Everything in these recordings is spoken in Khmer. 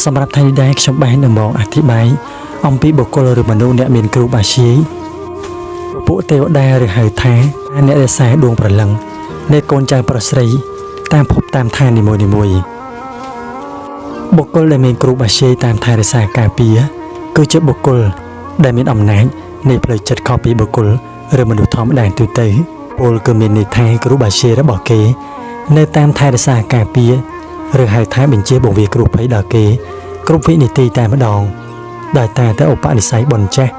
សម្រាប់ថ្ងៃនេះដែរខ្ញុំបាននឹងមកអធិប្បាយអំពីបុគ្គលឬមនុស្សអ្នកមានគ្រូបាធ្យាយពពួកទេវតាឬហៅថាអ្នករក្សាដួងព្រលឹងនៃកូនចៅប្រុសស្រីតាមភពតាមឋាននីមួយៗបុគ្គលដែលមានគ្រូបាធ្យាយតាមថែរក្សាការពារគឺជាបុគ្គលដែលមានអំណាចនៃផ្លូវចិត្តខុសពីបុគ្គលឬមនុស្សធម្មតាទូទៅពលគឺមានន័យថាគ្រូបាធ្យាយរបស់គេនៅតាមថែរក្សាការពារឬហៅថាបញ្ជាបង្វាគ្រោះភ័យដល់គេគ្រប់វិនាទីតែម្ដងដោយតែតែឧបនិស្ស័យបុណ្យចាស់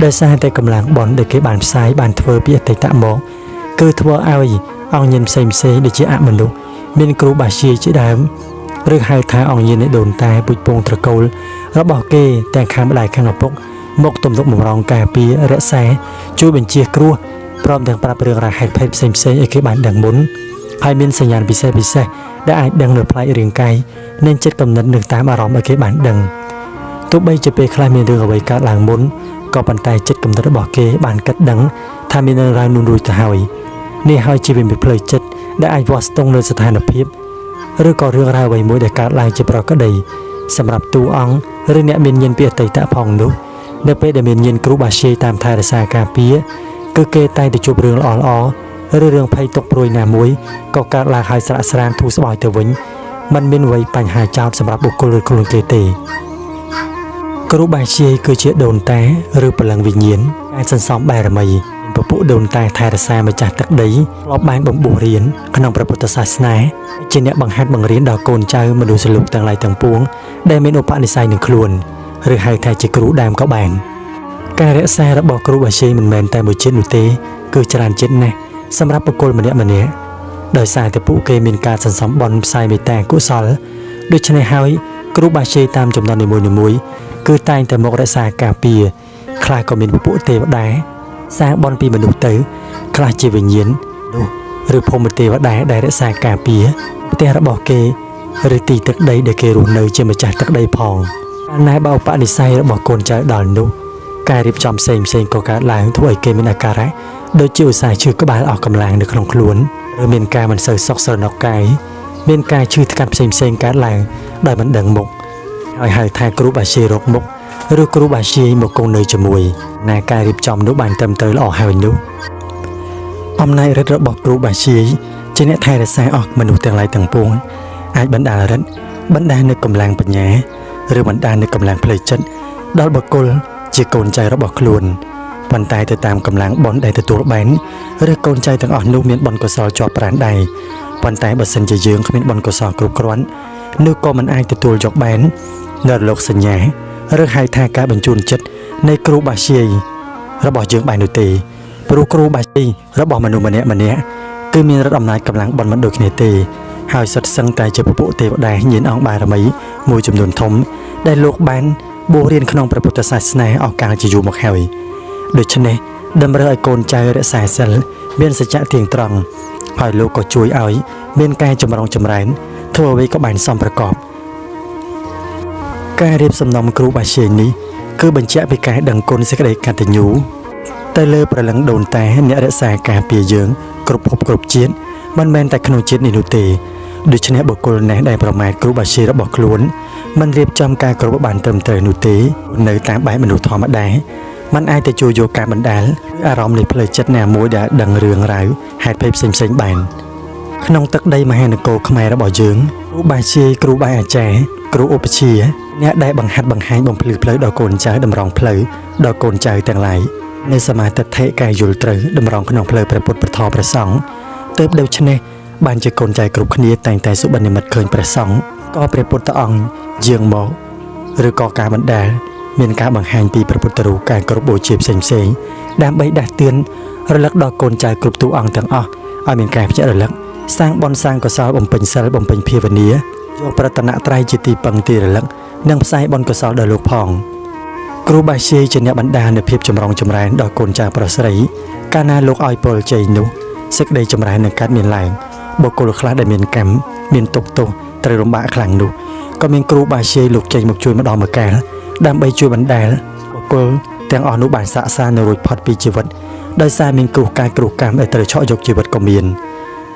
ដោយសារតែកម្លាំងបុណ្យដែលគេបានផ្សាយបានធ្វើពីអតីតមកគឺធ្វើឲ្យអង្គញាណផ្សេងផ្សេងដូចជាអមនុស្សមានគ្រូបាធ្យាយជាដើមឬហៅថាអង្គញាណនៃដូនតាពូជពងត្រកូលរបស់គេទាំងខាងម្ដាយខាងឪពុកមកទំនុកបំរុងការពាររក្សាជួយបញ្ជាគ្រោះព្រមទាំងប្រាប់រឿងរ៉ាវហេតុភេទផ្សេងផ្សេងឲ្យគេបានដឹងមុនហើយមានសញ្ញាណពិសេសពិសេសដែលអាចដឹងនៅផ្នែករាងកាយនិងចិត្តគំនិតនឹងតាមអារម្មណ៍ឲ្យគេបានដឹងទោះបីជាពេលខ្លះមានរឿងអ្វីកើតឡើងមុនក៏ប៉ុន្តែចិត្តគំនិតរបស់គេបានគិតដឹងថាមានរឿងរ៉ាវនោះរួចទៅហើយនេះហើយជាវិមានផ្លូវចិត្តដែលអាចវាស់ស្ទង់នៅស្ថានភាពឬក៏រឿងរ៉ាវអ្វីមួយដែលកើតឡើងជាប្រក្រតីសម្រាប់តួអង្គឬអ្នកមានញាណពីអតីតផងនោះនៅពេលដែលមានញាណគ្រូបាធ្យាយតាមថែរក្សាការពារគឺគេតែងតែជួបរឿងល្អៗឬរឿងភ័យទុក្ខព្រួយណាមួយក៏កើតឡើងហើយស្រាក់ស្រានធូរស្បើយទៅវិញมันមានអ្វីបញ្ហាចោទសម្រាប់បុគ្គលឬខ្លួនគេទេគ្រូបាធ្យាយគឺជាដូនតាឬព្រលឹងវិញ្ញាណអាចសន្សំបារមីពពួកដូនតាថែរក្សាម្ចាស់ទឹកដីធ្លាប់បានបំពោះរៀនក្នុងព្រះពុទ្ធសាសនាជាអ្នកបង្ហាត់បង្រៀនដល់កូនចៅមនុស្សលោកទាំងឡាយទាំងពួងដែលមានឧបនិស្ស័យនឹងខ្លួនឬហៅថាជាគ្រូដើមក៏បានការរក្សារបស់គ្រូបាធ្យាយមិនមែនតែមួយជាតិនោះទេគឺច្រើនជាតិណាស់សម្រាប់បុគ្គលម្នាក់ម្នាក់ដោយសារតែពួកគេមានការសន្សំបុណ្យផ្សាយមេត្តាកុសលដូច្នេះហើយគ្រូបាធ្យាយតាមចំណុចនីមួយៗគឺតែងតែមករក្សាការពារខ្លះក៏មានពពួកទេវតាសាងបុណ្យពីមនុស្សទៅខ្លះជាវិញ្ញាណនោះឬភូមិទេវតាដែលរក្សាការពារផ្ទះរបស់គេឬទីទឹកដីដែលគេរស់នៅជាម្ចាស់ទឹកដីផងកាលណាបើឧបនិស្ស័យរបស់កូនចៅដល់នោះការរៀបចំផ្សេងផ្សេងក៏កើតឡើងធ្វើឲ្យគេមានអាការៈដូចជាឧស្សាហ៍ឈឺក្បាលអស់កម្លាំងនៅក្នុងខ្លួនឬមានការមិនសូវសុខស្រណុកកាយមានការឈឺថ្កាត់ផ្សេងផ្សេងកើតឡើងដោយមិនដឹងមុខហើយហៅថាគ្រូបាធ្យាយរកមុខឬគ្រូបាធ្យាយមកគង់នៅជាមួយណាការរៀបចំនោះបានត្រឹមត្រូវល្អហើយនោះអំណាចឫទ្ធិរបស់គ្រូបាធ្យាយជាអ្នកថែរក្សាអស់មនុស្សទាំងឡាយទាំងពួងអាចបណ្ដាលឫទ្ធិបណ្ដាលនូវកម្លាំងបញ្ញាឬបណ្ដាលនូវកម្លាំងផ្លូវចិត្តដល់បុគ្គលជាកូនចៅរបស់ខ្លួនប៉ុន្តែទៅតាមកម្លាំងបុណ្យដែលទទួលបានឬកូនចៅទាំងអស់នោះមានបុណ្យកុសលជាប់ប្រានដែរប៉ុន្តែបើសិនជាយើងគ្មានបុណ្យកុសលគ្រប់គ្រាន់នោះក៏មិនអាចទទួលយកបាននៅរលកសញ្ញាឬហៅថាការបញ្ជូនចិត្តនៃគ្រូបាធ្យាយរបស់យើងបាននោះទេព្រោះគ្រូបាធ្យាយរបស់មនុស្សម្នាក់ម្នាក់គឺមានឫទ្ធិអំណាចកម្លាំងបុណ្យមិនដូចគ្នាទេហើយសុទ្ធសឹងតែជាពពួកទេវតាញាណអង្គបារមីមួយចំនួនធំដែលលោកបានបួសរៀនក្នុងព្រះពុទ្ធសាសនាអស់កាលជាយូរមកហើយដូច្នេះតម្រូវឲ្យកូនចៅរក្សាសិលមានសច្ចៈទៀងត្រង់ហើយលោកក៏ជួយឲ្យមានការចម្រុងចម្រើនធ្វើអ្វីក៏បានសមប្រកបការរៀបសំណុំគ្រូបាធ្យាយនេះគឺបញ្ជាក់ពីការដឹងគុណសេចក្តីកតញ្ញូទៅលើព្រលឹងដូនតាអ្នករក្សាការពារយើងគ្រប់ភពគ្រប់ជាតិមិនមែនតែក្នុងជាតិនេះនោះទេដូច្នេះបុគ្គលណាដែលប្រមាថគ្រូបាធ្យាយរបស់ខ្លួនមិនរៀបចំការគោរពបានត្រឹមត្រូវនោះទេនៅតាមបែបមនុស្សធម្មតាมันអាចទៅជួយយកការបណ្ដាលអារម្មណ៍នៃផ្លូវចិត្តណាមួយដែលដឹងរឿងរ៉ាវហេតុភ័យផ្សេងៗបានក្នុងទឹកដីមហានគរខ្មែររបស់យើងគ្រូបាធ្យាយគ្រូបាអាចារ្យគ្រូឧបជាអ្នកដែលបង្ហាត់បង្ហាញបំភ្លឺផ្លូវដល់កូនចៅតម្រង់ផ្លូវដល់កូនចៅទាំងឡាយនៅសមាទិដ្ឋិកាយយល់ត្រូវតម្រង់ក្នុងផ្លូវព្រះពុទ្ធព្រះធម៌ព្រះសង្ឃទើបដូច្នេះបានជាកូនចៅគ្រប់គ្នាតែងតែសុបិននិមិត្តឃើញព្រះសង្ឃក៏ព្រះពុទ្ធអង្គយាងមកឬក៏ការបណ្ដាលមានការបង្ហាញពីព្រះពុទ្ធរូបការគោរពបូជាផ្សេងៗដើម្បីដាស់តឿនរលឹកដល់កូនចៅគ្រប់តួអង្គទាំងអស់ឲ្យមានការភ្ញាក់រលឹកសាងបុណ្យសាងកុសលបំពេញសិលបំពេញភាវនាយកប្រតនត្រ័យជាទីពឹងទីរលឹកនិងផ្សាយបុណ្យកុសលដល់លោកផងគ្រូបាធ្យាយជាអ្នកបណ្ដាលនូវភាពចម្រុងចម្រើនដល់កូនចៅប្រុសស្រីកាលណាលោកឲ្យពលជ័យនោះសេចក្តីចម្រើននឹងកើតមានឡើងបុគ្គលខ្លះដែលមានកម្មមានទុក្ខទោសត្រូវលំបាកខ្លាំងនោះក៏មានគ្រូបាធ្យាយលោកចេញមកជួយម្ដងម្កាលដើម្បីជួយបណ្ដាលបុគ្គលទាំងអស់នោះបានសាកសានៅរួចផុតពីជីវិតដោយសារមានគ្រោះកាចគ្រោះកម្មដែលត្រូវឆក់យកជីវិតក៏មាន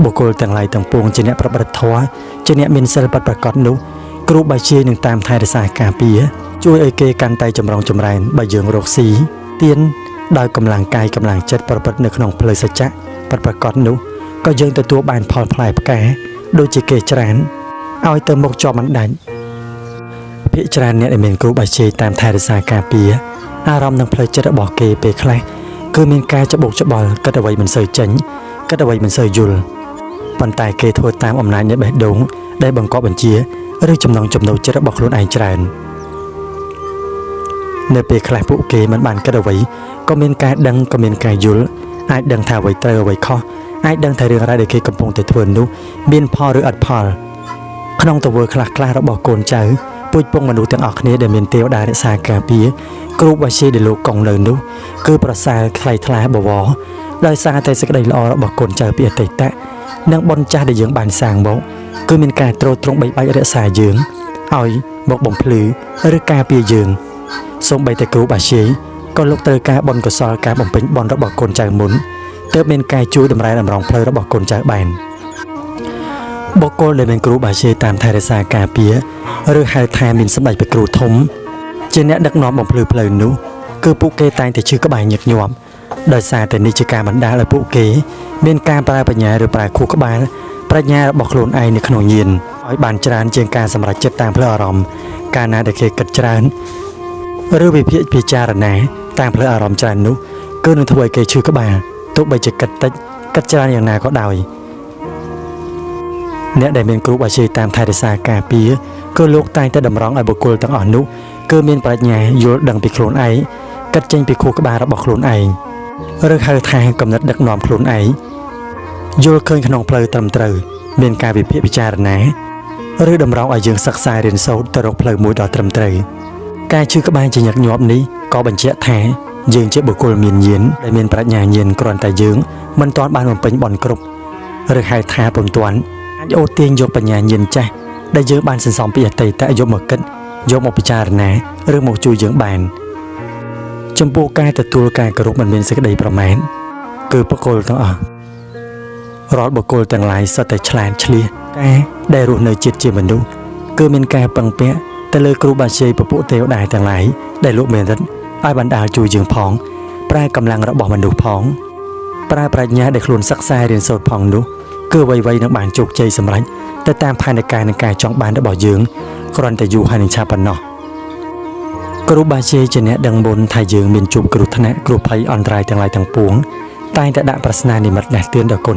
បុគ្គលទាំងឡាយទាំងពួងជាអ្នកប្រព្រឹត្តធម៌ជាអ្នកមានសិលពិតប្រាកដនោះ គ្រូបាជាយនឹងតាមថែរក្សាការពារជួយឲ្យគេកាន់តែចម្រុងចម្រើនបើយើងរកស៊ីទៀនដោយកម្លាំងកាយកម្លាំងចិត្តប្រព្រឹត្តនៅក្នុងផ្លូវសច្ចៈពិតប្រាកដនោះក៏យើងទទួលបានផលផ្លែផ្កាដូចជាគេច្រើនឲ្យទៅមុខជាប់មិនដាច់ភាគច្រើនអ្នកដែលមានគ្រូបាជាយតាមថែរក្សាការពារអារម្មណ៍និងផ្លូវចិត្តរបស់គេពេលខ្លះគឺមានការច្បុកច្បល់គិតអ្វីមិនសូវចេញគិតអ្វីមិនសូវយល់ប៉ុន្តែគេធ្វើតាមអំណាចនៃបេះដូងដែលបង្កប់បញ្ជាឬចំណង់ចំណូលចិត្តរបស់ខ្លួនឯងច្រើននៅពេលខ្លះពួកគេមិនបានគិតអ្វីក៏មានការដឹងក៏មានការយល់អាចដឹងថាអ្វីត្រូវអ្វីខុសអាចដឹងថារឿងរ៉ាវដែលគេកំពុងតែធ្វើនោះមានផលឬអត់ផលក្នុងទង្វើខ្លះៗរបស់កូនចៅពូជពងមនុស្សទាំងអស់គ្នាដែលមានទេវតារក្សាការពារគ្រូបាជាដែលលោកកងនៅនោះគឺប្រសើរថ្លៃថ្លាបវរដោយសារតែសេចក្តីល្អរបស់កូនចៅពីអតីតនិងបុណ្យចាស់ដែលយើងបានសាងមកគឺមានការទ្រទ្រង់បីបាច់រក្សាយើងឲ្យមកបំភ្លឺឬការពារយើងសូម្បីតែគ្រូបាជាក៏លោកត្រូវការបុណ្យកុសលការបំពេញបុណ្យរបស់កូនចៅមុនទើបមានការជួយតម្រែតម្រង់ផ្លូវរបស់កូនចៅបានបុគ្គលដែលមានគ្រូបាជាតាមថែរក្សាការពារឬហៅថាមានសម្ដេចព្រះគ្រូធំជាអ្នកដឹកនាំបំភ្លឺផ្លូវនោះគឺពួកគេតែងតែឈឺក្បាលញឹកញាប់ដោយសារតែនេះជាការបណ្ដាលឲ្យពួកគេមានការប្រើបញ្ញាឬប្រើខួរក្បាលប្រាជ្ញារបស់ខ្លួនឯងនៅក្នុងញាណឲ្យបានច្រើនជាងការសម្រេចចិត្តតាមផ្លូវអារម្មណ៍កាលណាដែលគេគិតច្រើនឬវិភាគពិចារណាតាមផ្លូវអារម្មណ៍ច្រើននោះគឺនឹងធ្វើឲ្យគេឈឺក្បាលទោះបីជាគិតតិចគិតច្រើនយ៉ាងណាក៏ដោយអ្នកដែលមានគ្រូបាជាតាមថែរក្សាការពារគឺលោកតែងតែតម្រង់ឲ្យបុគ្គលទាំងអស់នោះគឺមានប្រាជ្ញាយល់ដឹងពីខ្លួនឯងគិតចេញពីខួរក្បាលរបស់ខ្លួនឯងឬហៅថាកំណត់ដឹកនាំខ្លួនឯងយល់ឃើញក្នុងផ្លូវត្រឹមត្រូវមានការវិភាគពិចារណាឬតម្រង់ឲ្យយើងសិក្សារៀនសូត្រទៅរកផ្លូវមួយដ៏ត្រឹមត្រូវការឈឺក្បាលជាញឹកញាប់នេះក៏បញ្ជាក់ថាយើងជាបុគ្គលមានញាណដែលមានប្រាជ្ញាញាណគ្រាន់តែយើងមិនទាន់បានបំពេញបុណ្យគ្រប់ឬហៅថាពុំទាន់អាចអូសទាញយកបញ្ញាញាណចាស់ដែលយើងបានសន្សំពីអតីតយកមកគិតយកមកពិចារណាឬមកជួយយើងបានចំពោះការទទួលការគោរពមិនមានសេចក្តីប្រមាថគឺបុគ្គលទាំងអស់រាល់បុគ្គលទាំងឡាយសុទ្ធតែឆ្លាតឆ្លៀសការដែលរស់នៅជាតិជាមនុស្សគឺមានការពឹងពាក់ទៅលើគ្រូបាជាយពពួកទេវតាទាំងឡាយដែលលោកមានរិទ្ធឲ្យបណ្ដាលជួយយើងផងប្រើកម្លាំងរបស់មនុស្សផងប្រើប្រាជ្ញាដែលខ្លួនសិក្សារៀនសូត្រផងនោះគឺអ្វីៗនឹងបានជោគជ័យសម្រេចទៅតាមផែនការនិងការចង់បានរបស់យើងគ្រាន់តែយូរហើយនឹងឆាប់ប៉ុណ្ណោះគ្រូបាជាយជាអ្នកដឹងមុនថាយើងមានជួបគ្រោះថ្នាក់គ្រោះភ័យអន្តរាយទាំងឡាយទាំងពួងតែងតែដាក់ប្រស្នានិមិត្តដាស់តឿនដល់កូន